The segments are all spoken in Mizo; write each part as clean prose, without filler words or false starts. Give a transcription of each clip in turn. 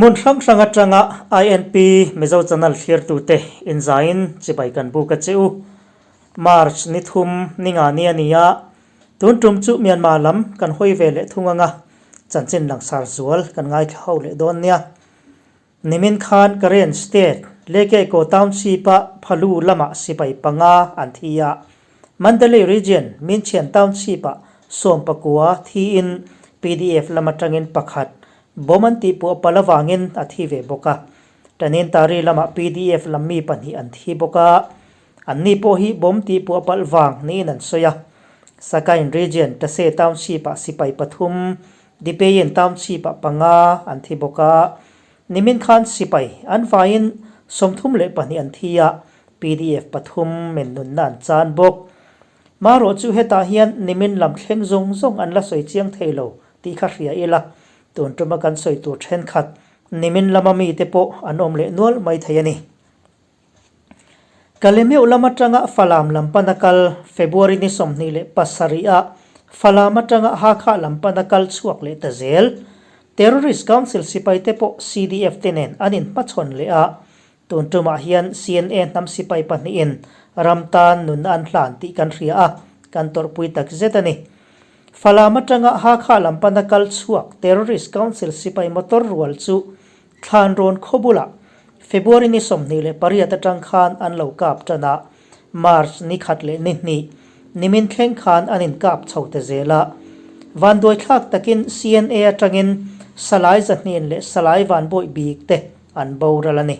Hmun hrang hrang atanga INP Mizo Channel thlirtute inzaiin chibai kan buk a che u. March ni thum ni nga ni a ni a, tun tum chu Myanmar lam kan hawi ve leh thung anga chanchin langsar zual kan ngaithla ho leh dawn nia. Nimin khan Karen State, Lekeko Township-a Phalu lamah sipai panga an thi a, Mandalay Region, Minchian Township-ah 19 thiin PDF lam atangin pakhat bomb an tihpuah palh avangin a thi ve bawk a. Tanintari lamah PDF lam mi pahnih an thi bawk a, anni pawh hi bomb tihpuah palh vang niin an sawi a. Sagaing Region, Tase Township-ah sipai pathum Dipein Township-ah panga an thi bawk a, nimin khan sipai an vaiin 32 an thi a, PDF pathum men nunna an chan bawk. Marawh chu hetah hian nimin lam thleng zawng zawng an la sawi chiang thei lo tih kha hria ila, tun tuma kan sawi tur thenkhat nimin lama mite pawh an awm leh nual mai thei a ni. Kalemeuh lam atanga Falam lam pana kal February ni 27 ah Falam atanga Hakha lam pana kal chhuak leh ta zel. Terrorist Council sipai te pawh CDF te nen an inhmachhawn leh a, tun tumah hian CNA hnam sipai pahnihin ram tan nunna an hlan tih kan hria a, kan tawrhpui tak zet a ni. Falam atanga Hakha lam pana kal chhuak Terrorist Council sipai motor rual chu Thlan rawn khaw bulah February ni 28 atang khan an lo kap tan a, March ni khat leh ni hnih nimin thleng khan an inkap chho ta zel a. Vanduai thlak takin CNA atangin Salai Zahnin leh Salai Vanbawih bik te an boral a ni.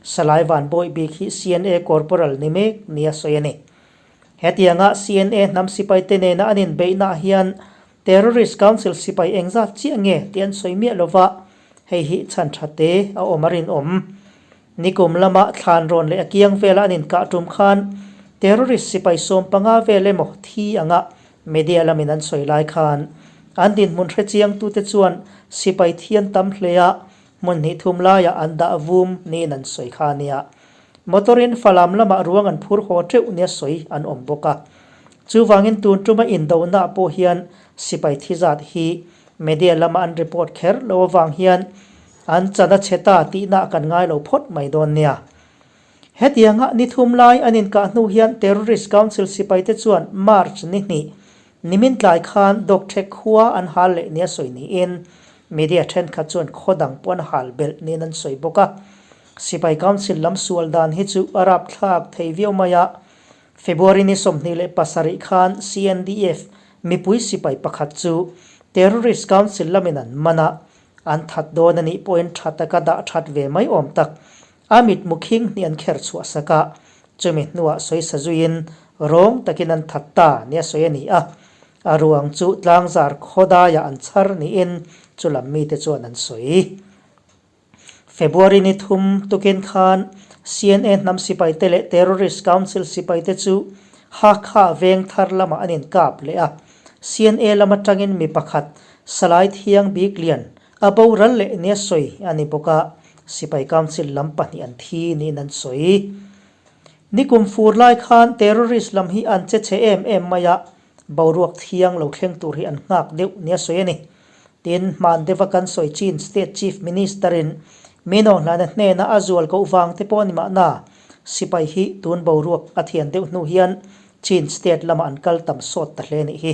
Salai Vanbawih bik hi CNA Corporal ni mek nia sawi a ni. Hetianga CNA hnam sipai te nena an inbeihnaah hian Terrorist Council sipai engzat chiah nge tih an sawi miah lova, hei hi chhan tha te a awm a rinawm. Nikum lama thlan rawn leh a kiang vela an inkah tum khan Terrorist sipai 15 vel emaw thi anga media lamin an sawi lai khan an dinhmun hre chiangtute chuan sipai thi an tam hle a, hmun hnih thum laiah an dah vum niin an sawi kha a nia. Motor-in Falam lamah ruang an phur haw teuh nia sawi an awm bawk a. Chuvangin tun tuma indonaah pawh hian sipai thi zat hi media lama an report kher lo avang hian an chan a chhe ta tihna kan ngai lo phawt mai dawn nia. Hetianga ni thum lai an inkah hnu hian Terrorist Council sipaite chuan March ni hnih nimin tlai khan Dawkthek khua an hal leh nia sawi niin media thenkhat chuan khaw dang pawh an hal belh niin an sawi bawk a. Sipai Council lam sual dan hi chu a rapthlak thei viau mai a, February ni 27 khan CNDF mipui sipai pakhat chu Terrorist Council lamin an man a, an that dawn a nih pawhin tha taka dah that ve mai awm tak. A mitmu khing hnih an kher chhuah sak a, chumi hnuah sawi sa zuiin rawng takin an that ta nia sawi a ni a. A ruang chu tlangzar khawdaiah an chhar niin chu lam mite chuan an sawi. February ni thum tukin khan CNA hnam sipaite leh Terrorist Council sipaite chu Hakha veng thar lamah an inkap leh a. CNA lam atangin mi pakhat Salai Thiang Bik Lian a boral leh nia sawi a ni bawk a, Sipai Council lam pahnih an thi niin an sawi. Nikum fur lai khan Terrorist lam hi an che chhe em em mai a, boruak thiang lo thleng tur hi an nghak deuh nia sawi a ni. Tin, hman deuha kan sawi chin State Chief Minister-in Mino hlana hnena a zual koh vang te pawh a ni mahna, sipai hi tun boruak a thian deuh hnu hian Chin State lamah an kal tam sawt ta hle nih hi.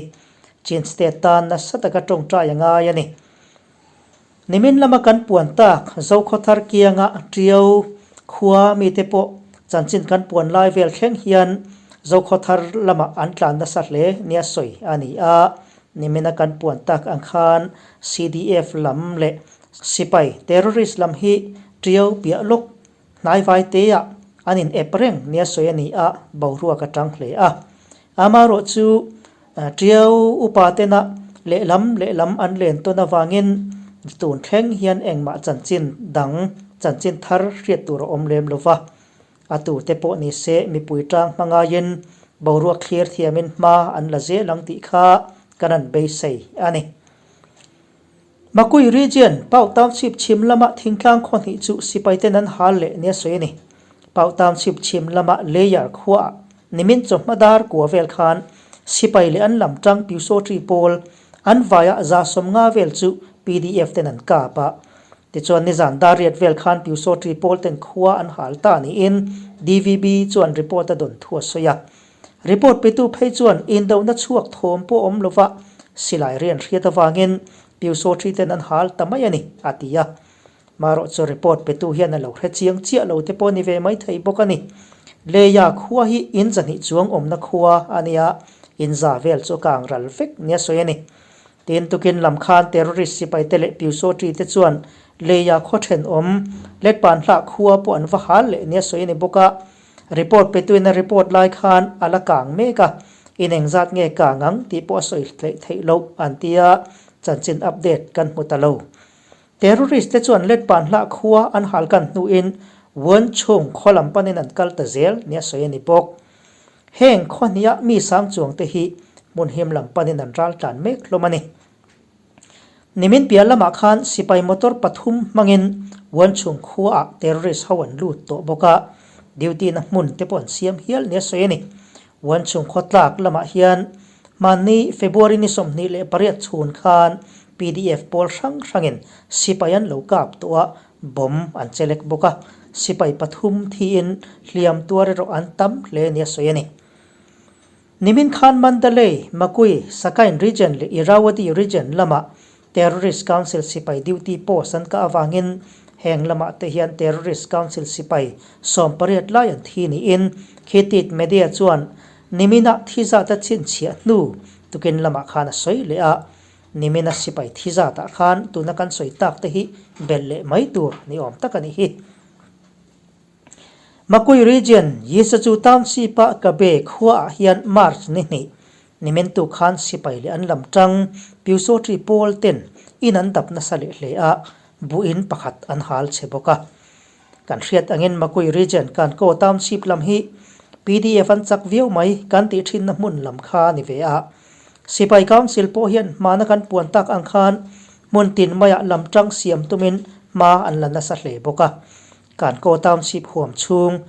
Chin State tan nasa taka tawngtai a ngai a ni. Nimin lama kan puan tak Zokhawthar kianga Tiau khua mite pawh chanchin kan puan lai vel thleng hian Zokhawthar lamah an tlan nasa hle nia sawi a ni a. Nimina kan puan tak ang khan CDF lam leh sipai terrorist lam hi Tiau piah lawk hnai vai teah an in ep reng nia sawi a ni a, boruak a tang hle a. Amaherawh chu Tiau upa tena lehlam lehlam an len tawn avangin tun thleng hian engmah chanchin dang chanchin thar hriat tur a awm lem lova. A tute pawh ni se mipui tang hmangaiin boruak thlir thiamin hma an la zel ang tih kha kan an beisei a ni. Makui Region, Pau Township chhim lama thingtlang khaw hnih chu sipaiten an hal leh nia sawi a ni. Pau Township chhim lama Layer khuaah nimin chawhma dar kua vel khan sipai leh an lam tang Pyusawṭi pawl an vaiah 150 vel chu PDF ten an kap a. Tichuan nizan Dariat vel khan Pyusawṭi pawl ten khua an hal ta niin DVB chuan report a dawn thu a sawi a. Report petu phei chuan indohna chhuak thawm pawh awm lova silai rian hriat avangin Pyusawṭi ten an hal ta mai a ni, a ti a. Marawh chu report petu hian a lo hre chiang chiah lo te pawh ni ve mai thei bawk a ni. Leia khua hi in zahnih chuang awmna khua a nia, in za vel chu a kang ral vek nia sawi a ni. Tin tukin lam khan terrorist sipai te leh Pyusawṭi te chuan Leia khaw thenawm Letpan hlah khua pawh an va hal leh nia sawi a ni bawk a. Report petuin a report lai khan a la kang mek a, in engzat nge kang ang tih pawh a sawi hleih theih loh an ti a, chanchin update kan hmu ta lo. Terrorist te chuan Letpan hlah khua an hal kan hnuin Wenchung khaw lam panin an kal ta zel nia sawi a ni bawk. Heng khaw hniah mi sang chuang te hi hmun him lam panin an ral tlan mek hlawm a ni. Nimin piah lamah khan sipai motor pathum hmangin Wenchung khuaah terrorist ho an lut tawh bawk a, duty na hmun te pawh an siam hial nia sawi a ni. Wenchung khaw tlak lamah hian hmanni February ni 28 chhun khan pdf pawl hrang hrangin sipai an lo kap tawh a, bomb an che lek bawk a, sipai pathum thiin hliam tuar erawh an tam hle nia sawi a ni. Nimin khan Mandalay, Makui, Sakain Region leh Irrawaddy Region lamah Terrorist Council sipai duty post an kah avangin heng lamah te hian Terrorist Council sipai 18 lai an thi niin Khitit Media chuan niminah thi zat a chhinchhiah hnu tukin lamah khan a sawi leh a. Nimina sipai thi zatah khan tuna kan sawi tak te hi belh leh mai tur ni awm tak a nih hi. Makui Region, Yisachu Township-a Kabe khuaah hian March ni hnih nimintu khan sipai leh an lam tang Pyusawṭi pawl ten in an dap nasa leh hle a, buh in pakhat an hal che bawk a. Kan hriat angin Makui Region Kankaw Township lam hi pdf an chak viau mai kan tih thinna hmun lam kha a ni ve a. Sipai Council pawh hian hmana kan puan tak ang khan hmun tin maiah lam tang siam tumin hma an la nasa hle bawk a. Kankaw Township huam chhung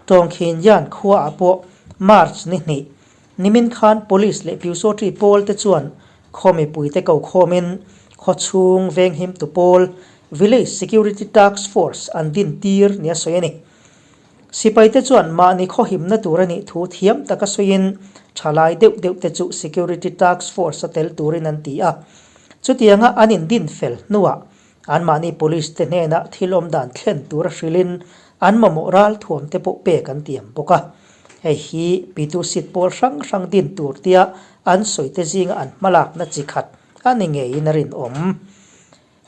Tawngkhinyan khuaah pawh March ni hnih nimin khan Police leh Pyusawṭi pawl te chuan khaw mipuite ko khawmin khaw chhung venghimtu pawl Village Security Task Force an din tir nia sawi a ni. Sipaite chuan mahni khaw himna tur a nih thu thiam taka sawiin thalai deuh deuh te chu Security Task Force a tel turin an ti a. Chutianga an indin fel hnuah Anmahni police te hnenah thil awm dan thlen tura hrilhin an mamawh ral thuam te pawh pek an tiam bawk a. Hei hi Pitu Sit pawl hrang hrang din tur tia an sawi te zinga an hmalakna chi khat a ni ngeiin a rinawm.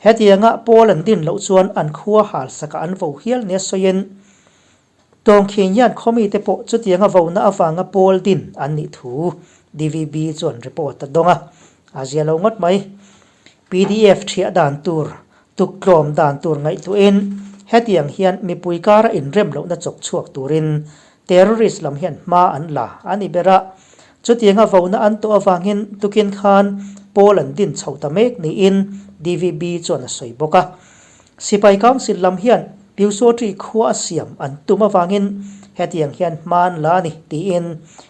Hetianga pawl an din loh chuan an khua halsakah an vo hial nia sawiin Tawngkhin hian khawmite pawh chutianga vona avanga pawl din an nih thu DVB chuan report a dawng a, a zia lo ngawt mai. Pdf thiah dan tur, tuktlawm dan tur ngaihtuahin hetiang hian mipui kara inrem lohna chawk chhuak turin terrorist lam hian hma an la a ni ber a. Chutianga vona an tawh avangin tukin khan pawl an din chho ta mek niin DVB chuan a sawi bawk a. Sipai Council lam hian Pyusawṭi khua a siam an tum avangin hetiang hian hma an la a ni, tiin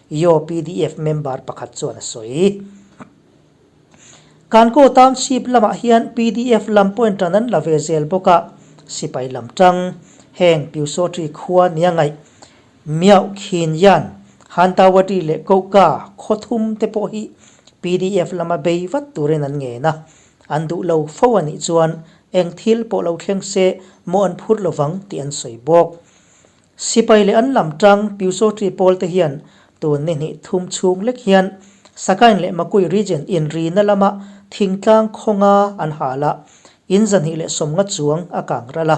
Yaw pdf member pakhat chuan a sawi. Kankaw Township lamah hian pdf lam pawhin ṭan an la ve zel bawk a, sipai lam ṭang heng Pyusawṭi khua nia ngaih Miauh Khin Yan, Hantawady leh Kohka khaw thum te pawh hi pdf lama bei vat turin an ngen a, an duh lo fo a nih chuan eng thil pawh lo thleng se maw an phur lo vang tih an sawi bawk. Sipai leh an lam tang Pyusawṭi pawl te hian tun ni hnih thum chhung lek hian Sakain leh Makui region inrina lama thingtlang khawnga an hal a, in 250 chuang a kang ral a,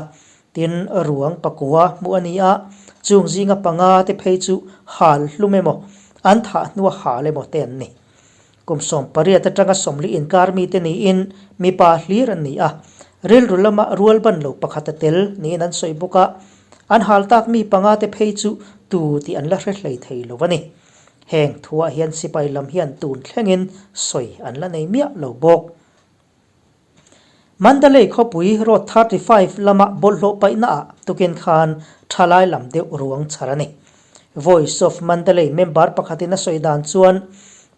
tin ruang pakua hmuh a ni a, chung zinga panga te phei chu hal hlum emaw an thah hnua hal emaw te an ni. Kum 18 atanga 40 inkar mite niin mipa hlir an ni a, rilru lama rual ban lo pakhat a tel niin an sawi bawk a, an hal tak mi panga te phei chu tu tih an la hre hlei thei lo a ni. Heng thuah hian sipai lam hian tun thlengin sawi an la nei miah lo bawk. Mandalay khawpui Road 35 lama bawlhhlawh paihnaah tukin khan thalai lam deuh ruang chhar a ni. Voice of Mandalay member pakhatin a sawi dan chuan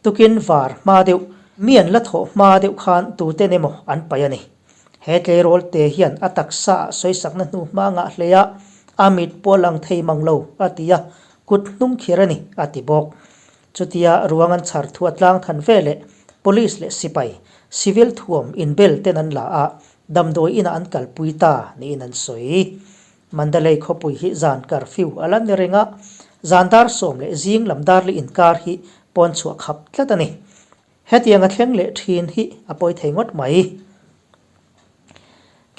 tukin var hma deuh, mi an la thawh hma deuh khan tuten emaw an paih a ni. He tleirawl te hian a taksa ah sawisakna hnu hma ngah hle a, a mit pawh a lang thei mang lo, a ti a, kut hnung khir a ni, a ti bawk. Chutia ruang an chhar thu a tlang than ve leh Police leh sipai, civil thuam inbel ten an la a, damdawi inah an kalpui ta niin an sawi. Mandalay khawpui hi zan curfew a la ni reng a, zan dar sawm leh zing lam dar li inkar hi pawn chhuah khap tlat a ni. Hetiang a thleng leh thin hi a pawi thei ngawt mai.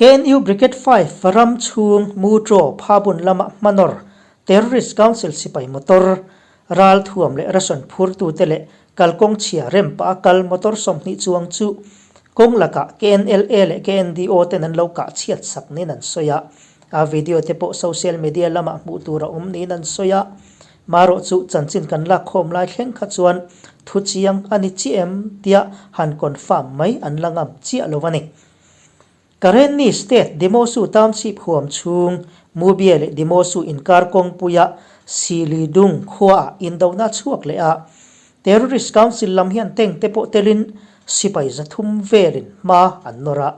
KNU Brigade 5 ram chhung Mutro Phabun lama hmanawr Terrorist Council sipai motor, ral thuam leh ration phurtute leh kalkawng chhia rem pah a kal motor 20 chuang chu kawng lakah KNLA leh KNDO ten an lo kah chhiat sak niin an sawi a. A video te pawh social media lamah hmuh tur a awm niin an sawi a. Marawh chu chanchin kan lak khawm lai thleng kha chuan thu chiang a ni chiah em tia han confirm mai an la ngam chiah lo a ni. Karenni State Demosu Township huam chhung Mubye leh Demosu inkar kawngpuia Silidung khuaah indona a chhuak leh a, Terrorist Council lam hian tank te pawh telin sipai 300 velin hma an nawr a.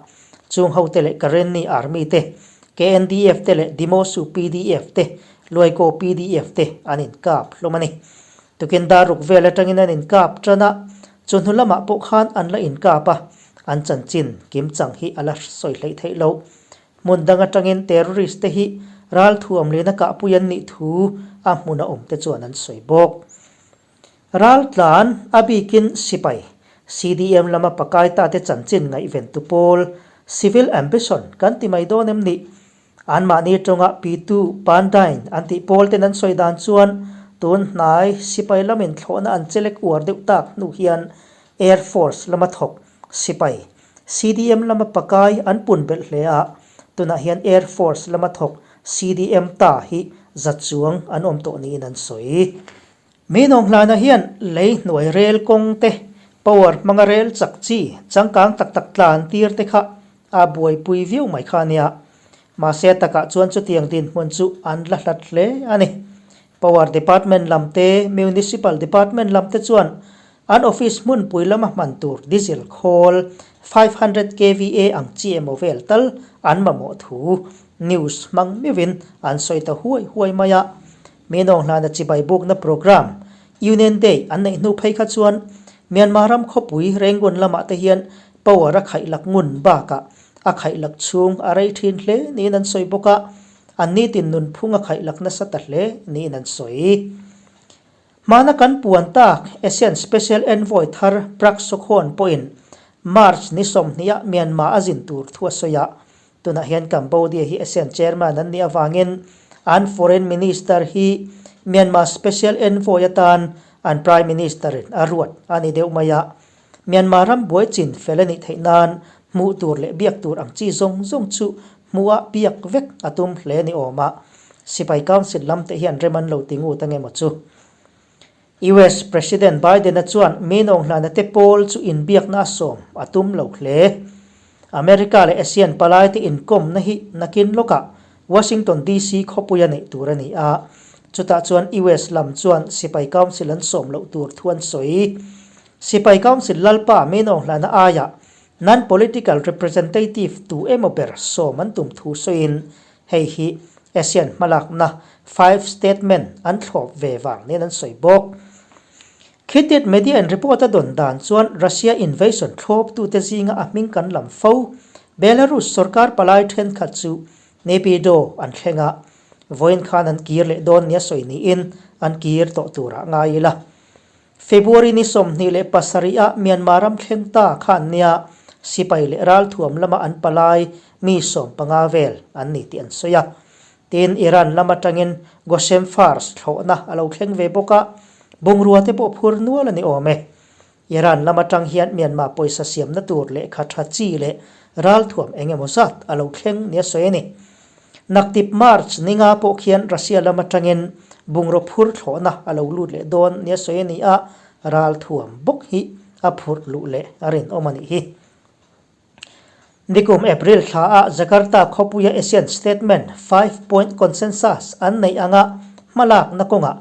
Chung hote leh Karenni Army te, KNDF te leh Demosu PDF te Luaikaw pdf te an inkap hlawm a ni. Tukin dar ruk vel atangin an inkap tan a, chawhnu lamah pawh khan an la inkap a, an chanchin kim chang hi a la sawi hleih theih loh. Hmun dang atangin terrorist te hi ralthuam lehna kahpui an nih thu a hmuna awm te chuan an sawi bawk. Raltlan, a bikin sipai, CDM lama pakai ta te chanchin ngaihventu pawl, Civil Ambition kan ti mai dawn em ni? Anmahni tawnga Pitu Pandain an tih pawl ten an sawi dan chuan tun hnai sipai lamin thlawhna an chelek uar deuh tak hnu hian Air Force lama thawk sipai CDM lama pakai an pun belh hle a, tunah hian Air Force lama thawk CDM ta hi za chuang an awm tawh niin an sawi. Mi nawnghlana hian lei hnuai rel kawng te, power hmanga rel chak chi changkang tak tak tlan tir te kha a buaipui viau mai kha a nia. Mahse a takah chuan chutiang dinhmun chu an la hlat hle a ni. Power Department lam te, Municipal Department lam te chuan an office hmunpui lama hman tur diesel khawl 500 kva ang chi emaw vel tal an mamawh thu news hmang meuhin an sawi ta huai huai mai a. Mi nawnghlana chibai bukna programme Union Day an neih hnu phei kha chuan Myanmar ram khawpui Rangoon lamah te hian power a khaih lak ngun bakah a khaih lak chhung a rei thin hle niin an sawi bawk a, an nitin nunphung a khaih lak nasa ta hle niin an sawi. Hmana kan puan tak ASEAN Special Envoy thar Prak Sokhonn pawhin March ni 20 ah Myanmar a zin tur thu a sawi a, Tunah hian Cambodia hi ASEAN chairman an nih avangin an foreign minister hi Myanmar special envoy atan an prime minister in a ruat a ni deuh mai a. Myanmar ram buai chin fel a nih theih nan hmuh tur leh biak tur ang chi zawng zawng chu hmuhah biak vek a tum hle ni awm a. Sipai council lam te hian rem an lo ti ngut ange maw chu. US President Biden-a chuan mi nawnghlana te pawl chu inbiakna a sawm a tum lo hle. America leh ASEAN palaite inkawmna hi nakin lawkah Washington DC khawpui a neih tur a ni a, chutah chuan US lam chuan sipai council an sawm loh tur thu an sawi. Sipai council lalpa mi nawnghlana aiah non-political representative tu emaw ber sawm an tum thu sawiin Hei hi ASEAN hmalakna Five Statement an thlawp ve vang nen an sawi bawk. Khittit media in report a dawn dan chuan Russia invasion thlawptute zinga a hming kan lam fo Belarus sorkar palai thenkhat chu Naypyidaw an thleng a, vawiin khan an kir leh dawn nia sawi niin an kir tawh turah ngai ila. February ni 27 ah Myanmar ram thleng ta khan nia sipai leh ralthuam lama an palai mi 15 vel an ni tih an sawi a. Tin, Iran lam atangin Goshem Fars thlawhna a lo thleng ve bawk a, bungrua te pawh phur nual a ni awm e. Iran lam atang hian Myanmar pawisa siamna tur lehkha tha chi leh ralthuam eng emaw zat a lo thleng nia sawi a ni. Naktip March ni nga pawh khian Russia lam atangin bungraw phur thlawhna a lo lut leh dawn nia sawi a ni a, ralthuam bawk hi a phurh luh leh a rinawm a nih hi. Nikum April thla ah Jakarta khawpuia ASEAN Statement Five Point Consensus an neih anga hmalakna kawngah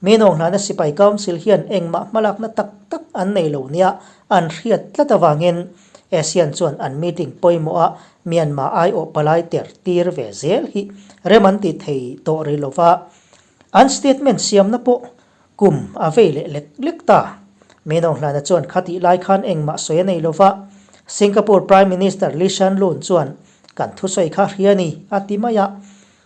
Minawnghlana Sipai Council hian engmah hmalakna tak tak an nei lo nia an hriat tlat avangin. ASEAN chuan an meeting pawimawha Myanmar aiawh palai ter tir ve zel hi rem an ti thei tawh rih lo va, an statement siamna pawh kum a vei leh lek lek ta. Minawnghlana chuan khatih lai khan engmah sawi a nei lo va, Singapore Prime Minister Lee Hsien Loong chuan kan thusawi kha hria ni a ti mai a.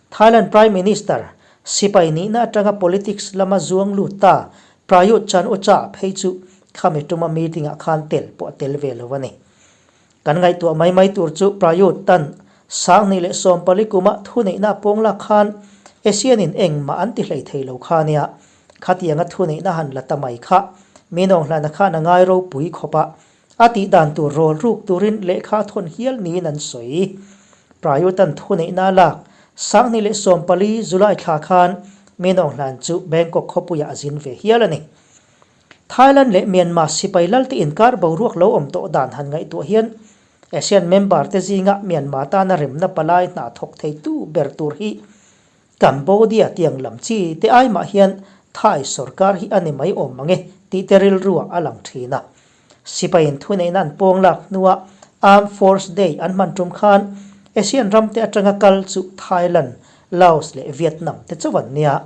Thailand Prime Minister sipai nihna atanga politics lama zuang lut ta Prayut Chan-o-cha phei chu khami tuma meeting-ah khan tel pawh a tel ve lo a ni. Kan ngaihtuah mai mai tur chu Prayut tan 2014 kuma thuneihna a pawng lak khan ASEAN-in engmah an ti hlei thei lo kha a nia. Khatianga thuneihna han la ta mai kha Minawnghlana khan a ngai ropui khawp a, a tih dan tur rawl ruk turin lehkha a thawn hial niin an sawi. Prayut-a'n thuneihna a lak 2014 July thla khan Minawnghlana chu Bangkok khawpuiah a zin ve hial a ni. Thailand leh Myanmar sipai lalte inkar boruak lo awm tawh dan han ngaihtuah hian ASEAN member te zinga Myanmar tana remna palai hna thawk theitu ber tur hi Cambodia tiang lam chi te ai mah hian Thai sorkar hi a ni mai awm mange tih te rilruah a lang thin a. Sipaiin thuneihna an pawng lak hnuah Armed Force Day an hman tum khan ASEAN ram te atanga kal chu Thailand, Laos leh Vietnam te chauh an nia.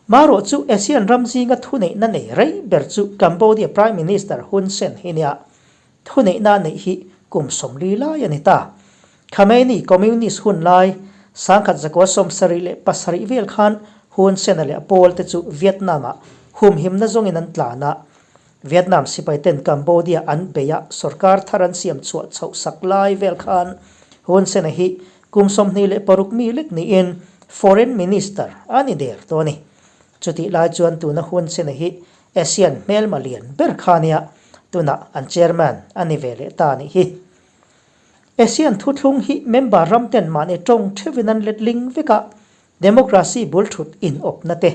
Marawh chu ASEAN ram zinga thuneihna nei rei ber chu Cambodia Prime Minister Hun Sen hi nia. Thuneihna a neih hi kum 40 lai a ni ta. Khamenei Communist hun lai 1977 vel khan Hun Sen-a leh a pawl te chu Vietnam-ah humhimna zawngin an tlan a. Vietnam sipaiten Cambodia an bei a sorkar thar an siam chhuah chhoh sak lai vel khan Hun Sen-a hi Kum 26 mi lek niin Foreign Minister a ni der tawh a ni. Chutih lai chuan tuna Hun Sen-a hi ASEAN hmelma lian ber kha a nia, tunah an chairman a ni ve leh ta a nih hi. ASEAN thuthlung hi member ram ten mahni tawng theuhin an let ling vek a, Democracy bul thut inawpna te,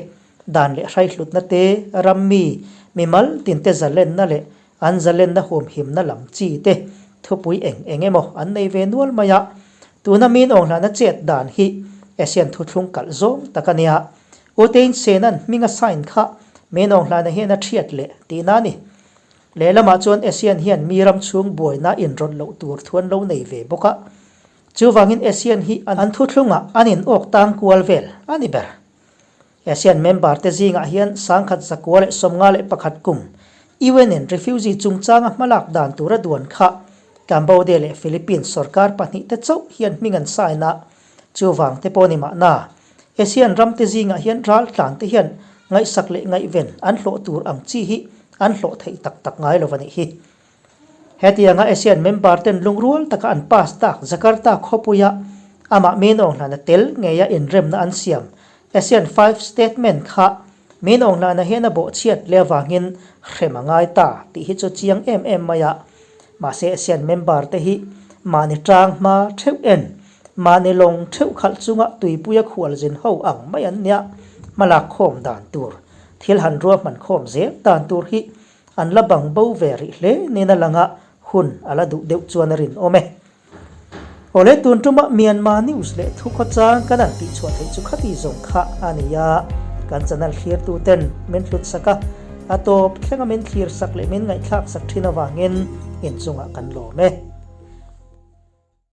dan leh hraihlutna te, ram mi, mimal tinte zalenna leh an zalenna humhimna lam chi te thupui eng eng emaw an nei ve nual mai a. Tuna min awnghlana chet dan hi ASEAN thuthlung kalh zawng tak a nia. U Thein Sein-a'n hminga sign kha min awnghlana hian a thiat leh tihna a ni. Lehlamah chuan ASEAN hian mi ram chhung buaina inrawlh loh tur thu an lo nei ve bawk a. Chuvangin ASEAN hi an thuthlungah an in awk tang kual vel a ni ber. ASEAN member te zingah hian 1951 kum UN in refugee chungchanga hmalak dan tura duan kha Cambodia leh Philippines sorkar pahnih te chauh hian hming an sign a, chuvang te pawh ni mahna ASEAN ram te zingah hian raltlan te hian ngaihsak leh ngaihven an hlawh tur ang chi hi an hlawh theih tak tak ngai lo a nih hi. Hetianga ASEAN member ten lungrual taka an pass tak Jakarta khawpuia amah Min Aung Hlaing a tel ngeia inremna an siam ASEAN Five Statement kha Min Aung Hlaing hian a bawhchhiat leh avangin hrem a ngai ta tih hi chu chiang em em mai a. Mahse ASEAN member te hi mahni tang hma theuh en, mahni lawng theuh khalh chunga tuipuia khualzin ho ang mai an nia hmalak khawm dan tur, thil han ruahman khawm zel dan tur hi An la bang bo ve rih hle niin a lang a, hun a la duh deuh chuan a rinawm e. Awle tun tuma Myanmar News leh thu khawchang kan han tih chhuah theih chu khati zawng kha a ni a, kan channel thlirtu ten min hlut sak a, a tawp thlenga min thlir sak leh min ngaihthlak sak thin avangin inchungah kan lawm e.